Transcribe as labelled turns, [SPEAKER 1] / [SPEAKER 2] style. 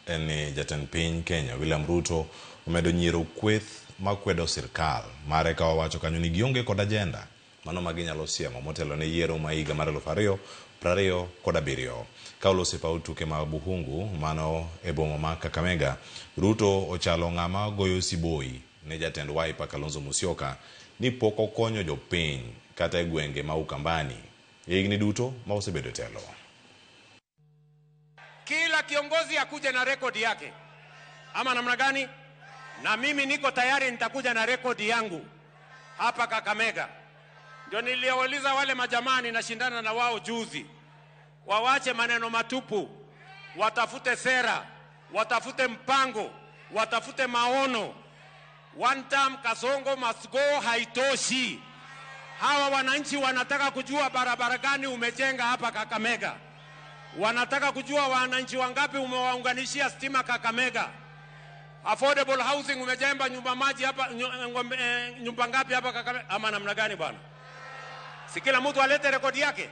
[SPEAKER 1] En ni jatend piny Kenya William Ruto omedo nyiero kweth makwedo sirkal mare ka owacho kanyo ni gionge kod ajenda mano ma ginyalo siemo motelo ne yiero ma higa mar 2027. Ka oloso e paw tuke ma Bukhungu mano e boma ma Kakamega, Ruto ochalo ng'ama goyo siboi ne jatend Wiper Kalonzo Musyoka ni pok okonyo jopiny kata e gwenge ma Ukambani e higni duto ma osebedo e telo.
[SPEAKER 2] Kila kiongozi akuje na rekodi yake, ama namna gani? Na mimi niko tayari, nitakuja na rekodi yangu hapa Kakamega. Ndio niliwauliza wale majamaa ninashindana na wao juzi, wawache maneno matupu, watafute sera, watafute mpango, watafute maono. One term Kasongo must go haitoshi. Hawa wananchi wanataka kujua barabara gani umejenga hapa Kakamega. Wanataka kujua wananchi wangapi umewaunganishia stima Kakamega. Affordable housing umejenga nyumba maji hapa nyumba ngapi hapa Kakamega ama namna gani bwana? Si kila mtu alete rekodi yake.